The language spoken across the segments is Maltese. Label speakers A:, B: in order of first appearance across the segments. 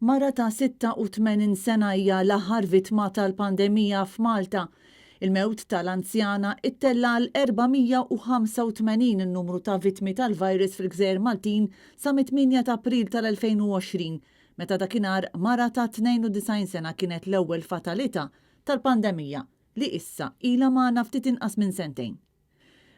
A: Mara ta' 86 sena hija l-aħħar vittma tal-pandemija f'Malta. Il-mewt tal-anzjana ittella' għal 485 in-numru ta' vittmi tal-virus fil-Gżejjer Maltin sa mit-8 ta' April tal-2020, meta dakinhar mara ta' 92 sena kienet l-ewwel fatalità tal-pandemija li issa ilha magħna ftit inqas minn sentejn.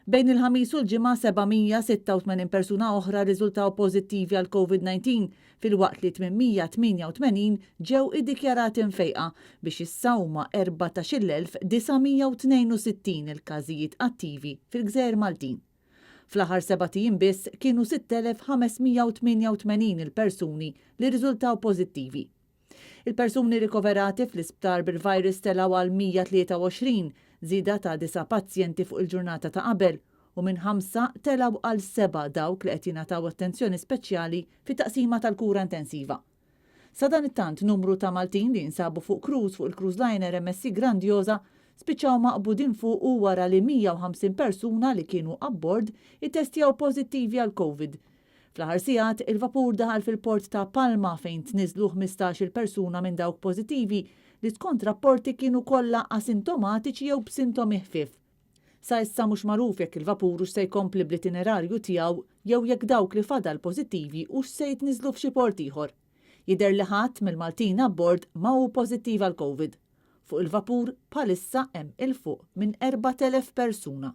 A: Bejn il-Ħamis u l-Ġimgħa 786 persuna oħra rriżultaw pożittivi għall-Covid-19 filwaqt li 888 ġew iddikjarati mfejqa biex issa huma 14,962 il-każijiet attivi fil-Gżejjer Maltin. Fl-aħħar sebat ijiem biss kienu 6,588 il-persuni li rriżultaw pożittivi. Il-persuni rikoverati fl-isptar bil-virus telgħu għal 123, żieda ta' disa' pazjenti fuq il-ġurnata ta' qabel, u minn ħamsa telgħu għal sebgħa dawk li qed jingħataw attenzjoni speċjali fit-taqsima tal-kura intensiva. Sadanittant numru ta' Maltin li jinsabu fuq cruise fuq il-cruise liner MSC Grandiosa spiċċaw maqbudin fuqu wara li 150 persuna li kienu abbord ittestjaw pożittivi għall-Covid. Fl-aħħar sigħat, il-vapur daħal fil-port ta' Palma fejn tniżżlu 15-il persuna minn dawk pożittivi li skont rapporti kienu kollha asintomatiċi jew b'sintomi ħfief. Sa issa mhux magħruf jekk il-vapur hux se jkompli bl-itinerarju tiegħu jew jekk dawk li fadal pożittivi hux se jitniżżlu f'xi port ieħor. Jidher li ħadd mill-Maltin abbord ma hu pożittiv għall-Covid. Fuq il-vapur bħalissa hemm 'il fuq minn 4,000 persuna.